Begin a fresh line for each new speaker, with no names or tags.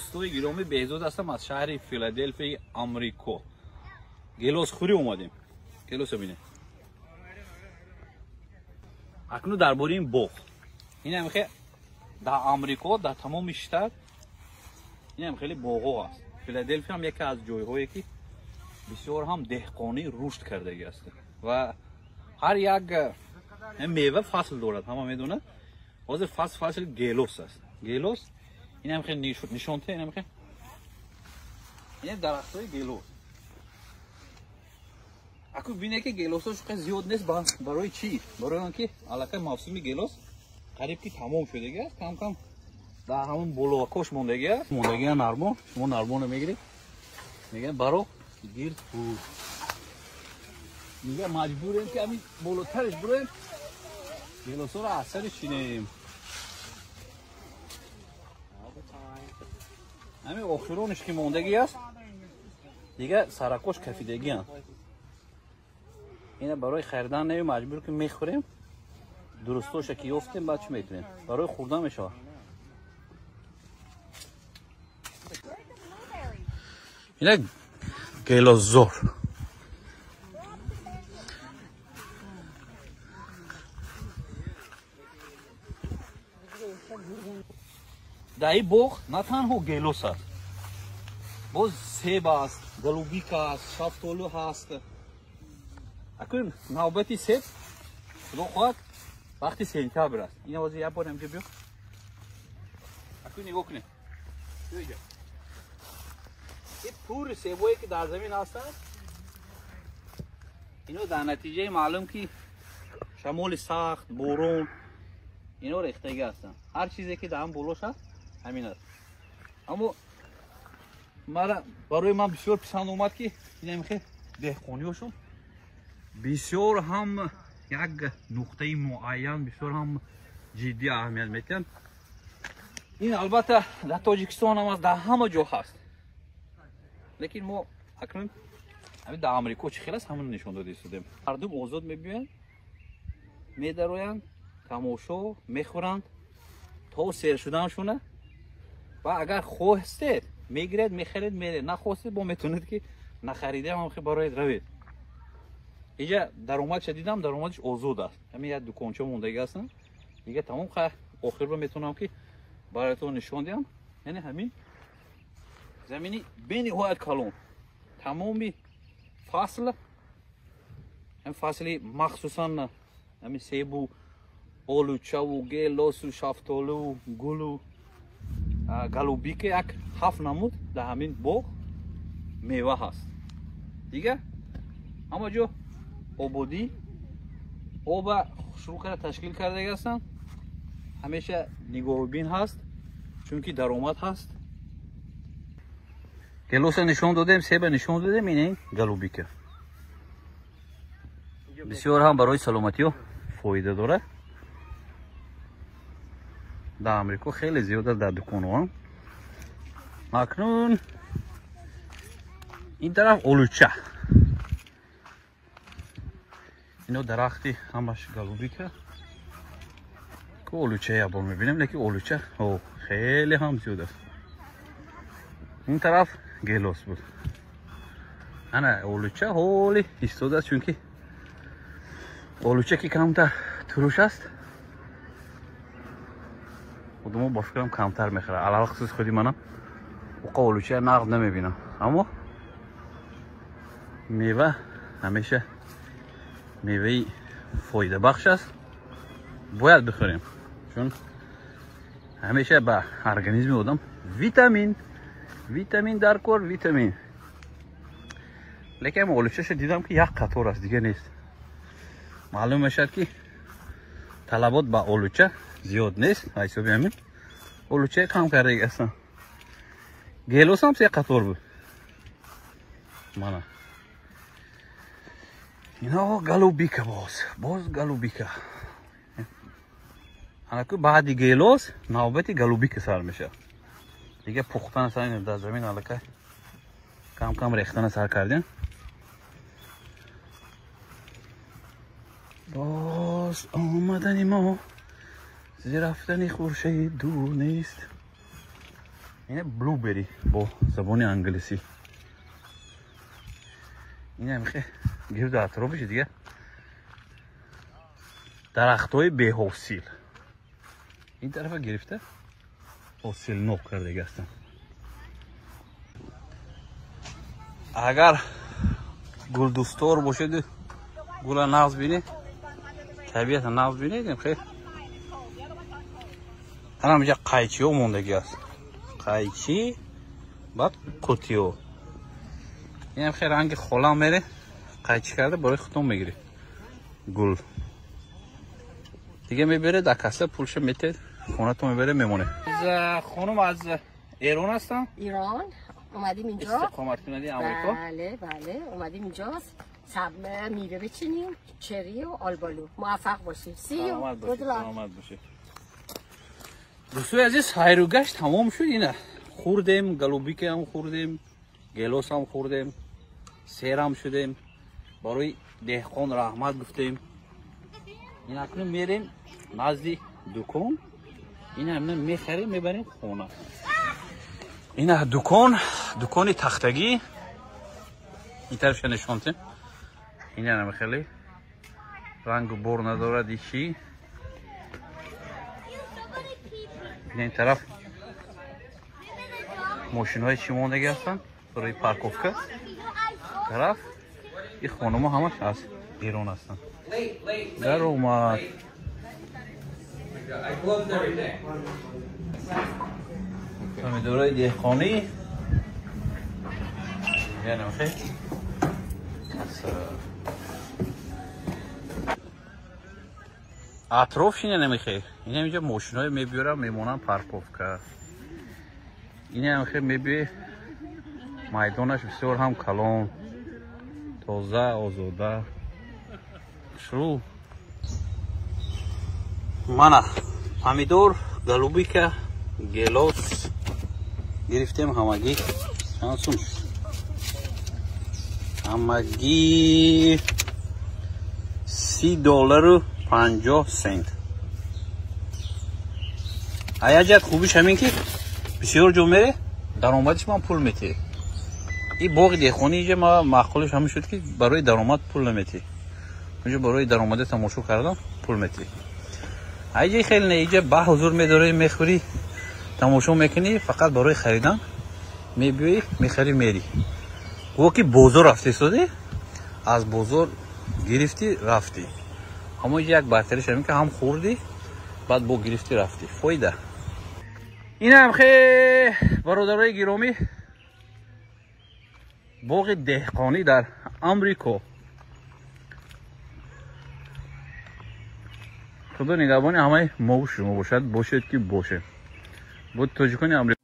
Дӯстои гиромӣ, Беҳзод ҳастам аз шаҳри Филаделфияи Амрико. Гелосхӯрӣ омадем. Гелоса бинед. Акнун дар бораи ин боғ. Инам хе дар Амрико, дар тамоми штат инам хеле боғҳо аст. Филаделфия ҳам яке аз ҷойҳое ки бисёр ҳам деҳқонӣ рушд кардагӣ аст. Ва ҳар як мева фасл дорад, ҳама медонад. Ҳозир фасл гелос аст. Гелос инам хеле нишонте, инам хеле ин дарахтҳои гелос. Аку бине ки гелосҳо шуқа зиёд нест, барои чӣ? Барои он ки аллакай мавсими гелос қариб ки тамом шудагӣ аст, кам-кам дар ҳамон боловакош мондагӣ аст. Мондагӣ нармон, шумо нармонро мегиред, мегӯянд баро гирд хӯр. Мега маҷбурем ки ҳамин болотараш бироем, гелосҳоро аз сари чинем. Ҳамин охиронаш ки мондагӣ аст, дига саракош кафидагианд. Ина барои харидан нею маҷбур ки мехӯрем. Дурустоша ки ёфтем, баъд чӣ мекунем? Барои хӯрдан мешавад. Ина гелозор. Дар ин боғ на танҳо гелос аст, боз себ аст, голубика аст, шафтолу ҳаст. Акун навбати себ худо хоҳад вақти сентябр аст. Ина ҳозир як бор инҷо биё. Акун нигоҳ кунед. Биё инҷо. Ин пури себое ки дар замин ҳастанд, ино дар натиҷаи маълум ки шамоли сахт, борон, ино рехтагӣ ҳастанд. Ҳар чизе ки дар ҳам болош аст, ҳамин аст. Аммо мара барои ман бисёр писанд омад ки инам хе деҳқониҳошон бисёр ҳам як нуқтаи муайян, бисёр ҳам ҷиддӣ аҳамият медиҳанд. Ин албатта дар Тоҷикистон ҳам аст, дар ҳама ҷо ҳаст. Лекин мо акнун ҳамин дар Амрико чӣ хел аст, ҳамонро нишон дода истодем. Мардум озод мебиёянд, медароянд, тамошо мехӯранд то сер шуданшона. Ва агар хостед мегиред, мехаред, меред. Нахостед бо метавонед ки нахарида ҳам бароед равед. Инҷа даромадша дидам, даромадаш озод аст. Ҳамин як дуконча мондагӣ ҳастанд. Дига тамом, охирро метавонам ки бароятон нишон диҳам. Яъне ҳамин замини бениҳоят калон, тамоми фасл, ҳам фасли махсусан ҳамин себу олучаву гелосу шафтолу гулу голубика як 7 намуд дар ҳамин боғ мева ҳаст. Дига ҳама ҷо ободӣ, оба шурӯъ карда ташкил кардагӣ ҳастанд. Ҳамеша нигоҳубин ҳаст, чунки даромад ҳаст. Гелоса нишон додем, себа нишон додем, ин голубика бисёр ҳам барои саломатиҳо фоида дорад. Дар Амрико хеле зиёд аст дар дуконҳо. Акнун ин тараф олуча. Ино дарахти ҳамаш голубика. Ку олуча як бор мебинем, лекин олуча хеле ҳам зиёд аст. Ин тараф гелос буд. Ана олуча ҳоли истодааст, чунки олуча ки камтар туруш аст, одамо бо фикрам камтар мехӯрад. Алалхусус худи манам уқа олуча нағд намебинам. Аммо мева ҳамеша меваи фоидабахш аст, бояд бихӯрем, чун ҳамеша ба организми одам витамин, витамин дар кор, витамин. Лекин олучаша дидам ки як қатор аст, дига нест. Маълум мешавад ки талабот ба олуча зиёд нест, ҳисоби ҳамин олучаи кам кардагӣ ҳастанд. Гелос ҳам се қатор буд. Мана ино голубика, боз голубика. Анаку баъди гелос навбати голубика сар мешавад. Дига пухтана сар дар замин аллакай кам-кам рехтана сар кардем. Боз омадани мо зи рафтани хуршед дур нест. Ина blueberry бо забони англисӣ. Ина мехе гирду атрофиш дига дарахтҳои беҳосил. Ин тарафа гирифта ҳосилнок кардага ҳастанд. Агар гулдӯстдор бошед, гула нағз бинед, табиата нағз бинед, хел ҳанам инҷа қайчиҳо мондагӣ аст. Қайчи, баъд қутиҳо. Инам хел ранги холам мере, қайчи карда барои худтон мегиред. Гул. Дига меберед, акаса пулша метед, хонатон меберед, мемонед. Хонум аз Эрон ҳастам?
Ирон. اومدیم اینجا.
استقامت کننده آمریکا؟
بله بله، اومدیم اینجا میوه بچینیم، چری و آلبالو. موفق باشید.
سلامت باشید. سلامت باشید. دوستای عزیز، سیر و گشت تمام شد. اینا خوردیم، گلوبیک هم خوردیم، گلوس هم خوردیم، سیر هم شدیم، برای دهقان رحمت گفتیم. این اکنون میریم نزد دکان، این هم میخریم میبریم خونه. این دکان، دکان تختگی. این طرفش نشونتیم. این هم خیلی رنگ و بور ندارد ایشی. این طرف ماشین های چی ماندگی هستن برای پارکوفکا. طرف این خانم ها همش از ایران هستن. در اومد پمیدورای دهقانی. یعنی خیلی اطرافش اینه نمیخوای. این اینجا ماشین های میبیارم میمونن پارکوفکا. این هم خیلی میبی میدانش بسیار هم کلان، تازه، آزاده. شروع мана помидор, голубика, гелос гирифтем ҳамагӣ. Чанд сум шуд? Ҳамагӣ $30.50. Аяҷат хубиш ҳамин ки бисёр ҷо мере, даромадиш ман пул метиҳ. И боғи деҳқонӣ иҷа ма маъқулиш ҳамин шуд ки барои даромад пул наметиҳ. Инҷо барои даромада тамошо кардан пул метиҳ. Аиҷа хеле не, иҷа ба ҳузур медорӣ, мехӯрӣ, тамошо мекунӣ, фақат барои харидан мебиёӣ, мехарӣ, мерӣ. Гӯё ки бозор рафтесодӣ, аз бозор гирифтӣ, рафтӣ. Аммо иҷа як бартариш ҳамин ки ҳам хӯрдӣ, баъд бо гирифтӣ рафтӣ. Фоида. Инам хе бародарои гиромӣ, боғи деҳқонӣ дар Амрико. Худо нигаҳбони ҳамаи мову шумо бошад, бошед ки бошед. Буд тоҷикони Амрико.